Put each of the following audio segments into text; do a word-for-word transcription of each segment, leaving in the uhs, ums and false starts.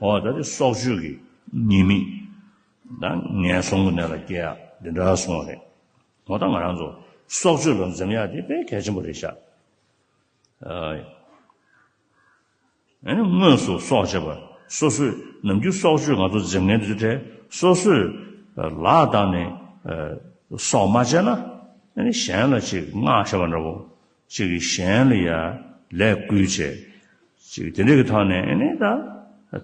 འོ་ད་དེ་སྲོག་གཅོད་ཀྱི་ཉེས་དམིགས་ད་ངན་སོང་གི་གནས་ལ་སྐྱེ་ཡག་འདི་འདྲ་གསུངས་པ་རེད། འོ་ད་ང་རང་ཚོ་སྲོག་གཅོད་ལ་འཛེམ་ཡག་དེ་དཔེ་གལ་ཆེན་པོ་རེད་ཤག་ཨ་ནི་དངོས་སུ་སྲོག་བཅད་པ། སོ་སོས་ནམ་རྒྱུན་སྲོག་གཅོད་ང་ཚོ་འཛེམ་མཁན་དེ་ཚོ་གྲས་སོ་སོས་ལག་བཏང་ནས་སྲོག་མ་བཅད་ན་ཨ་ནི་གཞན་ལ་ཅིག་སྔགས་བཤད་པ་འདྲ་བོ་ཅིག་གིས་གཞན་ལ་ཡ་ལས་བསྐུལ་བྱས་ཅིག་དེ་འདྲ་གི་ཐོག་ནས་ཨ་ནི་ད་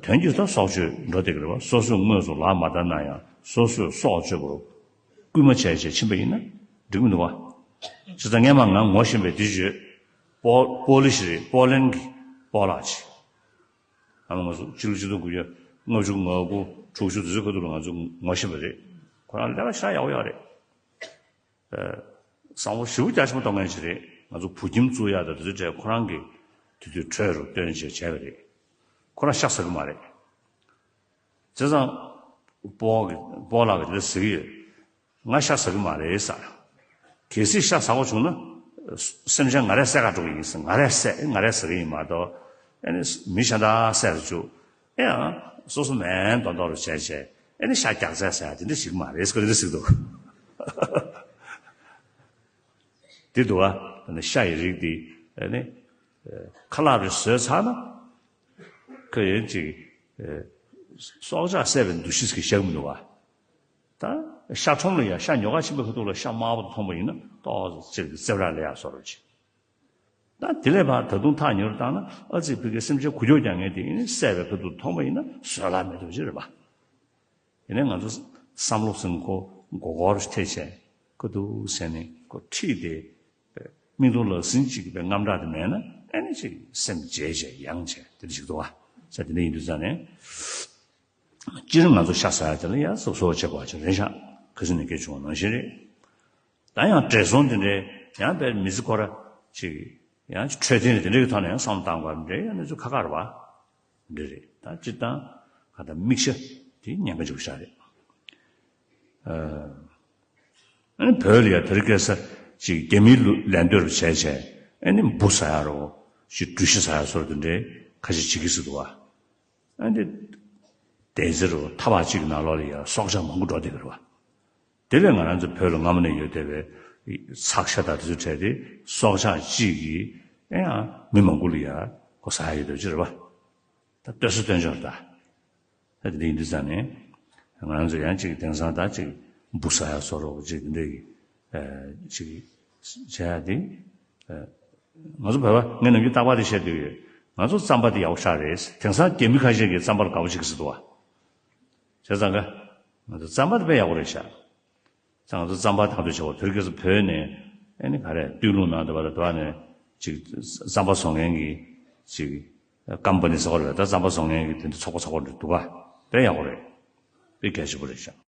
དོན་གྱིས་ད་སྲོག་གཅོད་འགྲོ་བསྡད་ཀྱི་རེད་བ། སོ་སོས་དངོས་སུ་ལག་མ་བཏང་ན་ཡང་སོ་སོས་སྲོག་གཅོད་པར་སྐུལ་མ་བྱས་བྱས་ཕྱིན་པ་ཡིན་ན་འགྲིག་མི་འདུག་བ། བྱས་ཙང་སྔས་མ་ང་ངོ་ཤེས་པའི་དེ་བརྗོད། པོ་པོ་ལི་ཤི་རེད། པོ་ལན་གྱི་སྤོ་ལགས་ཅིག་ཨ་མ་ང་ཚོ་ཕྱི་ལོ་ཆིག་སྟོང་དགུ་བརྒྱ་ལྔ་བཅུ་ང་དགུ་དྲུག་ཅུ་དེ་ཚོའི་ཁ་ཐུག་ལ་ང་ཚོ་ངོ་ཤེས་པ་རེད། ཁོ་རང་ལས་ཀ་ཞེ་དྲག་ཡག་པོ་ཡོད་རེད། བསམ་བློ་ཞེ་པོ་རྒྱ་ཆེན་པོ་གཏོང་མཁན་ཞིག་རེད། ང་ཚོ་བོད་ཁྱིམ་བཙུགས་ཡག་དང་དེ་ཚོའི་གྲས་ཁོ་རང་གིས་དེ་དུས་གྲོས་རུ་བཏོན་བྱས་བྱས་པ་རེད། ཁོ་རང་ཤ་ཟ་གི་མ་རེད། བྱས་ཙང་སྤོ་གི་སྤོ་ལགས་ཀྱིས་དེ་འདྲ་ཟེར་གྱི་ཡོད། ང་ཤ་ཟ་གི་མ་རེད་ཟེར། གལ་སྲིད་ཤ་ཟ་དགོས་བྱུང་ན་སེམས་ཅན་ང་རས་བསད་ག་འགྲོ་གི་ཡིན་ཟེར། ང་རས་བསད་ང་རས་ཟ་གི་ཡིན་མ་གཏོགས་ཨ་ནི་མི་གཞན་དག་བསད་རུ་བཅུག་ཨེ་ཡང་སོ་སོ་མེ་མདོག་མདོག་རུ་བྱས་བྱས་ཨ་ནི་ཤ་རྒྱགས་ཚད་ཟེར་དེ་འདྲ་ཞིག་མ་རེད་ཟེར། ཁོ་དེ་འདྲ་ཟེར་འདུག་དེ་འདུག་ཨ། ཤ་ཡི་རིགས་དེ་ཨ་ནི་ཁ་ལག་རེ་བཟོས་ཚར་ན་ཁོ་ཡིན་ཅིག་སྲོག་ཆགས་བསད་པའི་འདུ་ཤེས་ཀྱིས་བཞག་མི་འདུག་བ། ད་ཤ་ཁྲོམ་ལ་ཡ་ཤ་ཉོ་ག་ཕྱིན་པའི་ཁ་ཐུག་ལ་ཤ་དམར་པོ་མཐོང་པ་ཡིན་ན་ཏོག་ཙམ་ཅིག་རྩེ་བྲག་ལས་ཡག་བཟོ་འདྲ་ཅིག་ད་དེ་ལས་ཕར་ད་དུང་ཐག་ཉེ་རུ་བཏང་ན་ཨ་ཙི་ཕ་གིའི་སེམས་ཅན་འགུལ་སྐྱོད་རྒྱག་མཁན་དེ་ཡིན་ན་བསད་པའི་ཁ་ཐུག་མཐོང་པ་ཡིན་ན་བཟོད་གླགས་མེད་འདུག་ཅི་རེད་པ། ཡིན་ནའི་ང་ཚོ་བསམ་བློ་ཟིན་གོ་མགོ་སྐོར་ཐེབས་བྱས་ཁ་ཐུག་ཟེར་ནས་ཁོ་ཁྲིད་དེ་མིག་མཐོང་ལག་ཟིན་ཅིག་གི་དངངས་སྐྲག་དེ་མེད་ན་ཨ་ནི་ཅིག་སེམས་བརྗེད་བྱས་ཡང་བྱས་དེ་འདྲ་ཞིག་འདུག་བ། ས་དེ་འདྲ་ཡིན་དུས་ཙང་ནས། སྤྱིར་ང་ཚོ་ཤ་ཟ་ཡ་དེ་ལ་ཡ་གཟབ་གཟབ་བྱེད་དགོས་པ་ཅིག་རེད་ཤག་ཁ་སང་ནས་སྐད་བྱུང་བ་ནང་བཞིན་རེད། ད་ཡང་བགྲེས་སོང་དེ་འདྲའི་ཡང་དཔེ་མི་ཚེ་ཁོ་ར་ཅིག་ཡང་འཕྲོད་བསྟེན་དེ་འདྲའི་ཐོག་ནས་ཡང་བསམ་བློ་བཏང་དགོས་པ་འདྲ་ཡང་གནས་ཚུལ་ཁག་ཁག་རེད་བ། འདྲ་རེད། ད་སྤྱིར་བཏང་ག་ད་དམིགས་བྱ་དེ་ཉེན་ཁ་འཇུག་ཤག་རེད། ཨ་ནི་བོད་ལ་ཡ་དེ་རིང་ཁ་སང་ཅིག་རྒྱ་མིའི་ལུ་ལན་ལྟོས་རུ་བྱས་བྱས་ཨ་ནི་འབུ་ཟ་ཡ་རོ་ཅིག་འབྲུ་ཤ་ཟ་ཡ་སོགས་དེ་འདྲའི་ཁ་ཤས་བྱེད་ཀྱི་ཟེར་འདུག་བ། ཨ་ནི་དེ་ཟེར་རོ་ཐ་བག་ཅིག་གི་ནང་ལོགས་ལ་ཡ་སྲོག་ཆགས་མང་པོ་འགྲོ་བསྡད་ཀྱི་རེད་བ། དེ་ལས་ང་རང་ཚོ་བོད་ལ་སྔ་མོ་ནས་ཡོད་བསྡད་པའི་ཚགས་ཤ་དང་དེ་ཚོ་བྲལ་ཏེ་སྲོག་ཆགས་གཅིག་གིས་ཨེ་ཡང་མི་མང་པོ་ལ་ཡ་གོ་ཟ་ཡ་ཡོད་བསྡད་ཀྱི་རེད་བ། ད་ལྟོས་ས་སྟོན་ཆོག་ད། ད་དེ་འདྲ་ཡིན་དུས་ཙང་ནས་ང་རང་ཚོ་ཡང་ཅིག་དེང་སང་ད་ཅིག་འབུ་ཟ་ཡ་བཟོ་འདྲ་ཅིག་དེ་འདྲ་ཡི་ཅིག་བྱེད་ཡ་དེ་ང་ཚོ་བོད་པ་ངས་ནམ་རྒྱུན་རྟག་པར་དེ་བཤད་སྡོད་ཡོད། ང་ཚོ་རྩམ་པ་དེ་ཡག་པོ་ཞེ་དྲག་རེད། དེང་སང་རྒྱ་མི་ཁ་ཤས་ཀྱིས་རྩམ་པ་ལ་དགའ་པོ་བྱེད་ཀྱི་ཟེར་འདུག་བ། བྱས་ཙང་ཀ་ང་ཚོ་རྩམ་པ་དེ་དཔེ་ཡག་པོ་རེད་ཤག་ཙང་ང་ཚོ་རྩམ་པ་དང་དུ་བྱ་བ་དུས་རྒྱུན་བོད་ནས་ཨེ་ནི་ག་རེ་སྟོད་ལུང་ནང་དུ་བ་ལ་དུ་བ་ནས་ཅིག་རྩམ་པ་བཟོ་མཁན་གྱི་ཅིག་ཀམ་པ་ནི་ཟེར་བ་རེད། ད་རྩམ་པ་བཟོ་མཁན་གྱི་དེ་འདྲ་ཚོགས་པ་ཚོགས་པ་འདྲ་འདུག་ག་དཔེ་ཡག་པོ་རེད། དཔེ་གལ་ཆེན་པོ་རེད་ཤག